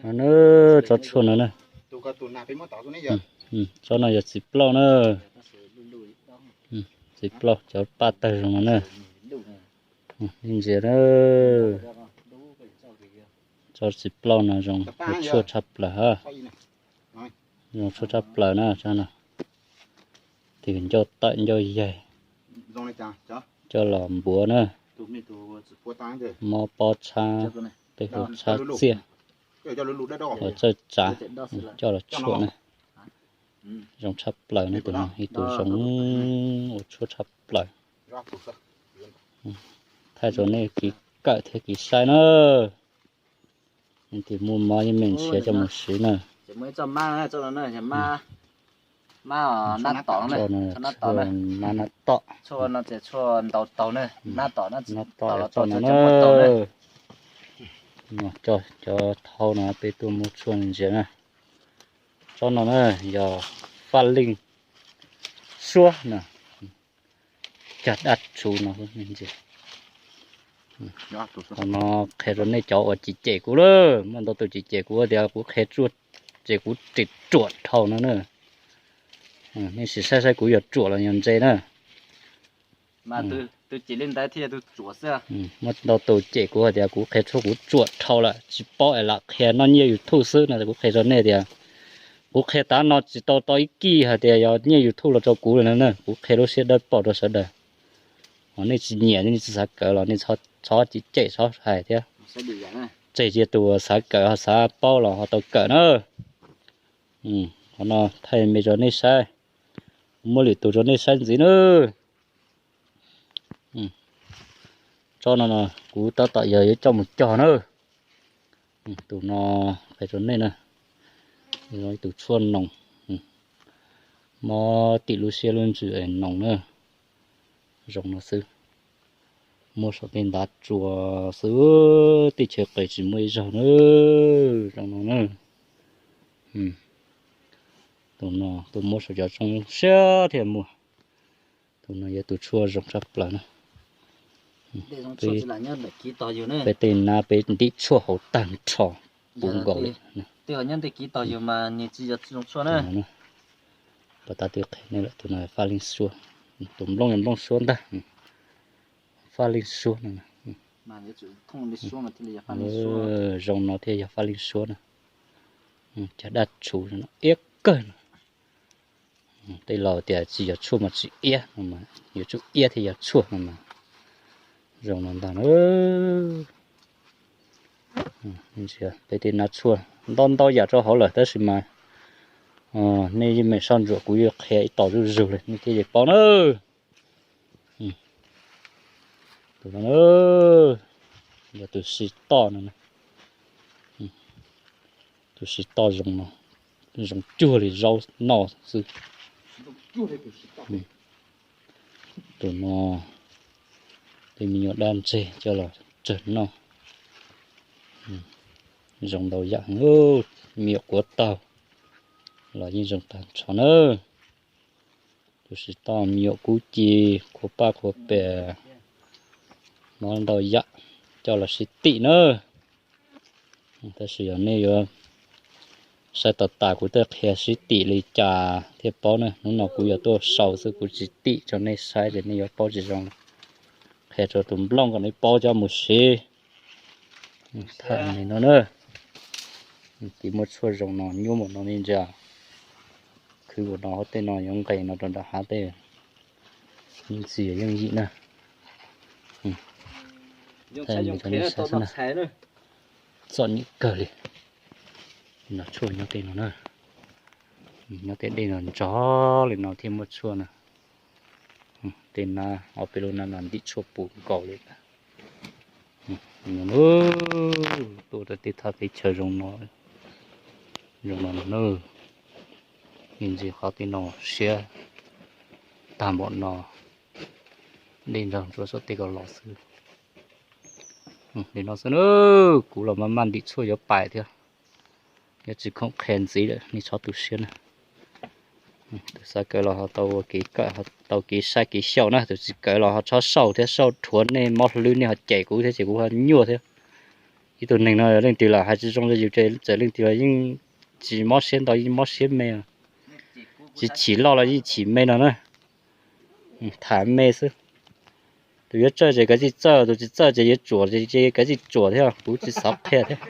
No na, tsob tshuaj no na. Tsob no yog txiv plaub na. Txiv plaub cov paj tawg zoo no na. Ntsia na, tsob txiv plaub no zoo tshuaj tshaj plaws ha. Zoo tshuaj tshaj plaws na, tsob no. Tig ncauj tawm ncauj yaig, coj los npuav na. Mob pob txhab, tej hu txhab txiaj, ua txawj tsav, coj los tshuaj na. Zoo tshaj plaws na, tus no ib tug zoo ua tshuaj tshaj plaws. Thaij rau nej kev kawm thiab kev saib na. Tus muaj mob yeej meem nrhiav coj mus siv na. Mab nab tom, nab tom, nab tom no na. Coj cov thau no peb tuaj muab tshuaj ntsia na. Tsob no na yog faj leej suab na, cag daj tsuv no. Qhov no qhia rau nej cov uas cem cem kuv lawm, muaj ntau tus cem cem kuv tias kuv qhia tsuaj ces kuv ris ruam dhau no na. Nej sim saib saib kuv yog ruam los yog ntse na. Muaj ntau tus cem kuv hais tias kuv qhia tshuaj kuv ruam dhau lawm, tsis paub es lam qhia noj nyiaj YouTube xwb no. Kuv qhia rau nej tias kuv qhia tav no tsis tau tau ib kij hais tias yog nyiaj YouTube los rau kuv lawm no na. Kuv qhia lub siab dawb paug rau sawv daws. Ho nej tsis nyiam nej tsis xav kawm los nej txhob cem cem txhob hais thiab. Tseg cia tus xav kawm ho xav paub los ho tau kawm na. Qhov no thaij me rau nej saib, kuv muab lwm tus rau nej saib ntxiv na. Tsob no no kuv tab tom yog yuav coj mus cog na. Tus no qhia rau nej na, ib tug tshuaj noos, mob tim lub siab lub ntsws es noos na. Zoo no xwb, muab saum tej ntav tsua xwb, tej chaw qis tsis muaj ib zaug na. Zoo no na. Tus no tuaj muab saum cov zoo siab thiaj muaj. Tus no yog tus tshuaj zoo tshaj plaws na. Peb tej nab peb ntim tshuaj hauv tag nrho, puv nkaus li. Pas tas twb qhia nej lawm, tus no faj leej suab, tus nplooj yog nplooj suab ntag. Faj leej suab no, zoo no thiaj yog faj leej suab na. Cov dab tshuv iab kawg no. Tej laus tias tsis yog tshuaj mas tsis iab no, yuav tsum iab thiaj yog tshuaj no mas. Zoo no ntag na. Peb tej nab tshuaj ntau ntau yam rau hauv lawm tab sis mas nej yeej meem soj ntsuam kuv yuav qhia ib tog zuj zus li nej thiaj li paub na. Tus no yog tus si toj no, tus si toj zoo no, zoo cuag li zaub noj xwb. Tus no tej me nyuam dab ntseg coj los tsawg noj. Zoo ntau yam, me nyuam kuav taug los yeej zoo tag nrho na. Tus si toj me nyuam kub ci, khuav paj khuav pem, mob ntau yam coj los sib tim na. Tab sis yog nej yuav saib tau tas kuv tej qhia sib tim li cas thiaj paub na. Hnub no kuv yog tuaj sau xwb kuv tsis tim rau nej saib ces nej yuav paub tsis zoo. Qhia rau tus nplooj kom nej paub coj mus siv. Tham li no na. Tiv muaj tshuaj zoo no nyuaj npaum no li ntsia. Khwv npaum no hauv tej no yuav nqes no rau nram hav tej. Yeej txiv yeej yim na. Txom nyem kawg li. No tshuaj nyob tej no na. Nyob tej dej no nrog li no thiaj muaj tshuaj na. Tej nab ob peb lub nab no ntim tshuaj puv nkaus li. Tuaj rau tej thaj teb chaws zoo no, zoo no na. Ntsia qhov tej no siab tag npaum no, dej nrog ntsuab saum tej ko los xwb. Li no xwb na, kuv los maj maj ntim tshuaj yuav pais thiab. Yuav tsis khoom qhia ntxiv lawm, nej txhob tu siab na. Tus xav kawm los ho tau kev kawm, ho tau kev saib kev xyaum na, tus tsis kawm los ho txhob xyaum thiab, xyaum rhuav nej mob hlwb, nej ho cem kuv thiab ces kuv ho nyuaj thiab. Ib tug neeg no leej twg los hais tsis zoo rau yus ces txawm leej twg los yeej tsis mob siab ntau, yeej mob siab me. Tsis chim loj los yeej chim me no na. Tham me xwb. Tus yuav txawj ces kav tsij txawj, tus tsis txawj ces yuav tsuam ces kav tsij tsuam thiab, kuv tsis xav qhia thiab.